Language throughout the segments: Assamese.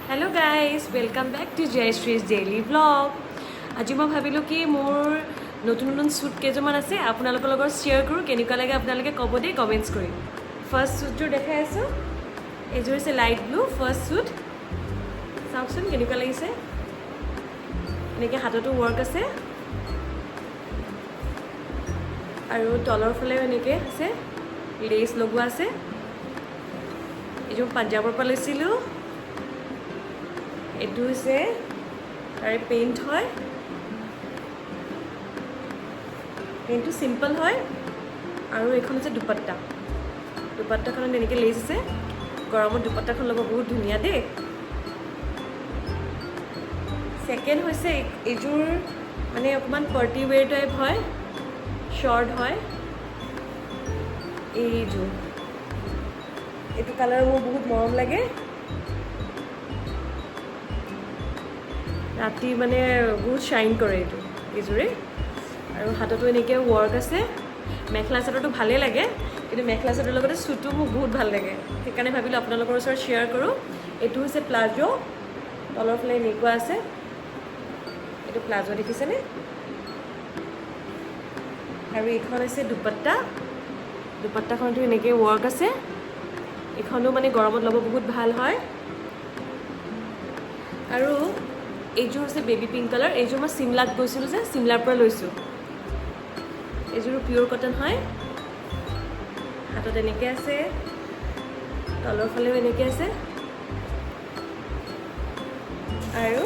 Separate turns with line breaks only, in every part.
Hello guys, welcome back to Jayashree's daily vlog. আজি মই ভাবিলোঁ কি মোৰ নতুন নতুন শ্বুট কেইযোৰমান আছে, আপোনালোকৰ লগত শ্বেয়াৰ কৰোঁ। কেনেকুৱা লাগে আপোনালোকে ক'ব দেই কমেণ্টছ কৰি। ফাৰ্ষ্ট শ্বুটযোৰ দেখাই আছোঁ। এইযোৰ হৈছে লাইট ব্লু ফাৰ্ষ্ট শ্বুট। চাওকচোন কেনেকুৱা লাগিছে। এনেকৈ হাততো ৱৰ্ক আছে আৰু তলৰ ফালেও এনেকৈ আছে, লেচ লগোৱা আছে। এইযোৰ পাঞ্জাৱৰ পৰা লৈছিলোঁ। এইটো হৈছে তাৰে পেণ্ট হয়। পেণ্টটো চিম্পল হয়। আৰু এইখন হৈছে দুপাট্টা। দুপাট্টাখনত এনেকৈ লেচ আছে। গৰমত দুপাট্টাখন ল'ব বহুত ধুনীয়া দেই। ছেকেণ্ড হৈছে এইযোৰ, মানে অকণমান পাৰ্টি ৱেৰ টাইপ হয়, শ্বৰ্ট হয় এইযোৰ। এইটো কালাৰ মোৰ বহুত মৰম লাগে। ৰাতি মানে বহুত শ্বাইন কৰে এইটো এইযোৰে। আৰু হাততো এনেকৈ ৱৰ্ক আছে। মেখেলা চাদৰটো ভালেই লাগে, কিন্তু মেখেলা চাদৰৰ লগতে চুটো মোক বহুত ভাল লাগে। সেইকাৰণে ভাবিলোঁ আপোনালোকৰ ওচৰত শ্বেয়াৰ কৰোঁ। এইটো হৈছে প্লাজো। তলৰ ফালে এনেকুৱা আছে। এইটো প্লাজো, দেখিছেনে? আৰু এইখন হৈছে দুপাট্টা। দুপাট্টাখনতো এনেকৈ ৱৰ্ক আছে। এইখনো মানে গৰমত ল'ব বহুত ভাল হয়। আৰু এইযোৰ হৈছে বেবী পিংক কালাৰ। এইযোৰ মই চিমলাত গৈছিলোঁ যে, চিমলাৰ পৰা লৈছোঁ। এইযোৰো পিয়'ৰ কটন হয়। হাতত এনেকৈ আছে, তলৰ ফালেও এনেকৈ আছে। আৰু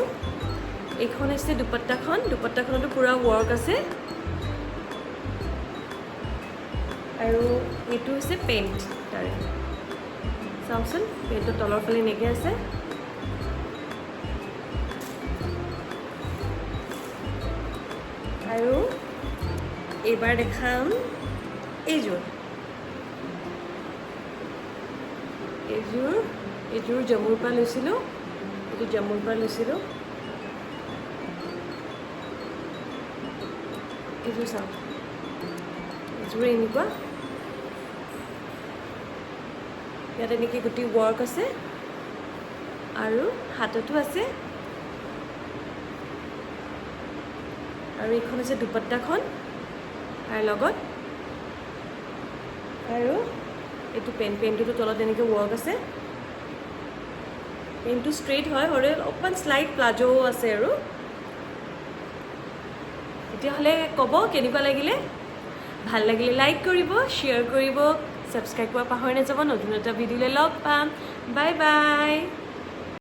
এইখন হৈছে দুপাট্টাখন। দুপাট্টাখনতো পূৰা ৱৰ্ক আছে। আৰু এইটো হৈছে পেণ্ট তাৰে। চাওকচোন, পেণ্টৰ তলৰ ফালে এনেকৈ আছে। আৰু এইবাৰ দেখাম এইযোৰ। এইযোৰ জম্মুৰ পৰা লৈছিলোঁ। এইটো জম্মুৰ পৰা লৈছিলোঁ। এইযোৰ চাওক, এইযোৰ এনেকুৱা। ইয়াত এনেকৈ গোটেই ৱৰ্ক আছে আৰু হাততো আছে। আৰু এইখন হৈছে দুপাট্টাখন তাৰ লগত। আৰু এইটো পেণ্ট। পেণ্টটোতো তলত এনেকৈ ৱৰ্ক আছে। পেণ্টটো ষ্ট্ৰেইট হয়, হ'লেও অকণমান শ্লাইড প্লাজোও আছে। আৰু তেতিয়াহ'লে ক'ব কেনেকুৱা লাগিলে। ভাল লাগিলে লাইক কৰিব, শ্বেয়াৰ কৰিব, ছাবস্ক্ৰাইব কৰা পাহৰি নাযাব। নতুন এটা ভিডিঅ'লৈ লগ পাম। Bye bye.